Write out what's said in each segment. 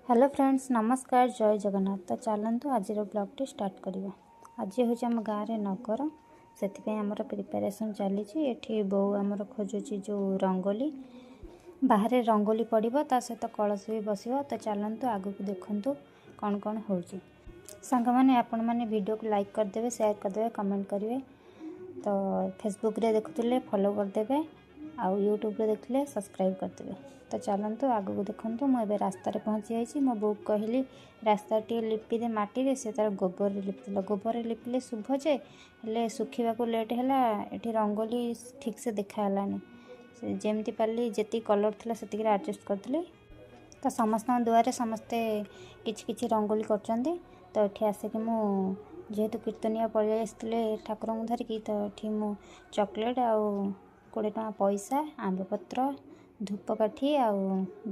Hello friends, ନମସ୍କାର, ଜୟ ଜଗନ୍ନାଥ। ତ ଚାଲନ୍ତୁ, ଆଜିର ବ୍ଲଗ୍ଟି ଷ୍ଟାର୍ଟ କରିବା। ଆଜି ହେଉଛି ଆମ ଗାଁରେ ନଗର, ସେଥିପାଇଁ ଆମର ପ୍ରିପାରେସନ୍ ଚାଲିଛି। ଏଠି ବୋଉ ଆମର ଖୋଜୁଛି ଯେଉଁ ରଙ୍ଗୋଲି, ବାହାରେ ରଙ୍ଗୋଲି ପଡ଼ିବ, ତା ସହିତ କଳସ ବି ବସିବ। ତ ଚାଲନ୍ତୁ, ଆଗକୁ ଦେଖନ୍ତୁ କ'ଣ କ'ଣ ହେଉଛି। ସାଙ୍ଗମାନେ, ଆପଣମାନେ ଭିଡ଼ିଓକୁ ଲାଇକ୍ କରିଦେବେ, ସେୟାର କରିଦେବେ, କମେଣ୍ଟ କରିବେ। ତ ଫେସବୁକ୍ରେ ଦେଖୁଥିଲେ ଫଲୋ କରିଦେବେ ଆଉ ୟୁଟ୍ୟୁବ୍ରେ ଦେଖିଲେ ସବସ୍କ୍ରାଇବ୍ କରିଦେବେ। ତ ଚାଲନ୍ତୁ, ଆଗକୁ ଦେଖନ୍ତୁ। ମୁଁ ଏବେ ରାସ୍ତାରେ ପହଞ୍ଚି ଯାଇଛି। ମୋ ବୋଉକୁ କହିଲି, ରାସ୍ତା ଟିକେ ଲିପିଦେ ମାଟିରେ। ସେ ତାର ଗୋବରରେ ଲିପିଦେଲା। ଗୋବରରେ ଲିପିଲେ ଶୁଭ ଯେ, ହେଲେ ଶୁଖିବାକୁ ଲେଟ୍ ହେଲା। ଏଠି ରଙ୍ଗୋଲି ଠିକ୍ସେ ଦେଖା ହେଲାନି। ସେ ଯେମିତି ପାରିଲି, ଯେତିକି କଲର୍ ଥିଲା ସେତିକିରେ ଆଡ଼ଜଷ୍ଟ କରିଥିଲି। ତ ସମସ୍ତଙ୍କ ଦୁଆରେ ସମସ୍ତେ କିଛି କିଛି ରଙ୍ଗୋଲି କରୁଛନ୍ତି। ତ ଏଠି ଆସିକି ମୁଁ, ଯେହେତୁ କୀର୍ତ୍ତନିଆ ପଳେଇ ଆସିଥିଲେ ଠାକୁରଙ୍କୁ ଧରିକି, ତ ଏଠି ମୁଁ ଚକୋଲେଟ୍ ଆଉ 20 ଟଙ୍କା ପଇସା, ଆମ୍ବପତ୍ର, ଧୂପକାଠି ଆଉ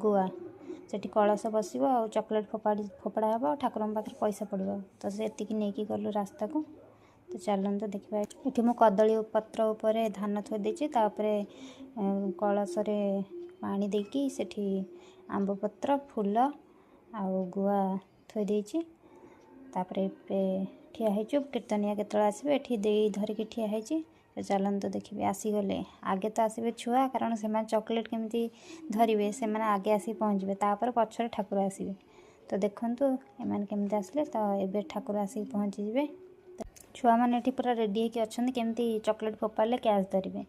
ଗୁଆ, ସେଠି କଳସ ବସିବ ଆଉ ଚକୋଲେଟ୍ ଫୋପାଡ଼ି ଫୋପଡ଼ା ହେବ ଆଉ ଠାକୁରଙ୍କ ପାଖରେ ପଇସା ପଡ଼ିବ। ତ ସେ ଏତିକି ନେଇକି ଗଲୁ ରାସ୍ତାକୁ। ତ ଚାଲନ୍ତୁ ଦେଖିବା। ଏଠି ମୁଁ କଦଳୀ ପତ୍ର ଉପରେ ଧାନ ଥୋଇ ଦେଇଛି। ତାପରେ କଳସରେ ପାଣି ଦେଇକି ସେଠି ଆମ୍ବପତ୍ର, ଫୁଲ ଆଉ ଗୁଆ ଥୋଇ ଦେଇଛି। ତାପରେ ଏବେ ଠିଆ ହେଇଛୁ, କୀର୍ତ୍ତନିଆ କେତେବେଳେ ଆସିବେ। ଏଠି ଦେଇ ଧରିକି ଠିଆ ହେଇଛି। ତ ଚାଲନ୍ତୁ ଦେଖିବେ, ଆସିଗଲେ। ଆଗେ ତ ଆସିବେ ଛୁଆ, କାରଣ ସେମାନେ ଚକୋଲେଟ୍ କେମିତି ଧରିବେ। ସେମାନେ ଆଗେ ଆସିକି ପହଞ୍ଚିବେ, ତାପରେ ପଛରେ ଠାକୁର ଆସିବେ। ତ ଦେଖନ୍ତୁ ଏମାନେ କେମିତି ଆସିଲେ। ତ ଏବେ ଠାକୁର ଆସିକି ପହଞ୍ଚିଯିବେ। ଛୁଆମାନେ ଏଠି ପୁରା ରେଡ଼ି ହେଇକି ଅଛନ୍ତି, କେମିତି ଚକୋଲେଟ୍ ଫୋପାଡ଼ିଲେ କ୍ୟାଚ୍ ଧରିବେ।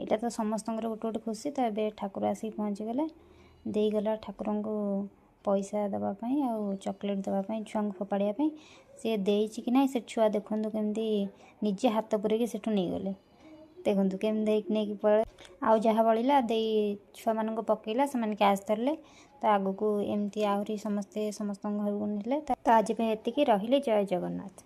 ଏଇଟା ତ ସମସ୍ତଙ୍କର ଗୋଟେ ଗୋଟେ ଖୁସି। ତ ଏବେ ଠାକୁର ଆସିକି ପହଞ୍ଚିଗଲେ। ଦେଇଗଲା ଠାକୁରଙ୍କୁ ପଇସା ଦେବା ପାଇଁ ଆଉ ଚକୋଲେଟ୍ ଦେବା ପାଇଁ, ଛୁଆଙ୍କୁ ଫୋପାଡ଼ିବା ପାଇଁ। ସିଏ ଦେଇଛି କି ନାହିଁ, ସେ ଛୁଆ ଦେଖନ୍ତୁ କେମିତି ନିଜେ ହାତ ପୁରେଇକି ସେଠୁ ନେଇଗଲେ। ଦେଖନ୍ତୁ କେମିତି ଦେଇକି ନେଇକି ପଳେଇ, ଆଉ ଯାହା ବଳିଲା ଦେଇ ଛୁଆମାନଙ୍କୁ ପକେଇଲା, ସେମାନେ କ୍ୟାଚ୍ ଧରିଲେ। ତ ଆଗକୁ ଏମିତି ଆହୁରି ସମସ୍ତେ ସମସ୍ତଙ୍କ ଘରକୁ ନେଲେ। ତ ଆଜି ପାଇଁ ଏତିକି ରହିଲି। ଜୟ ଜଗନ୍ନାଥ।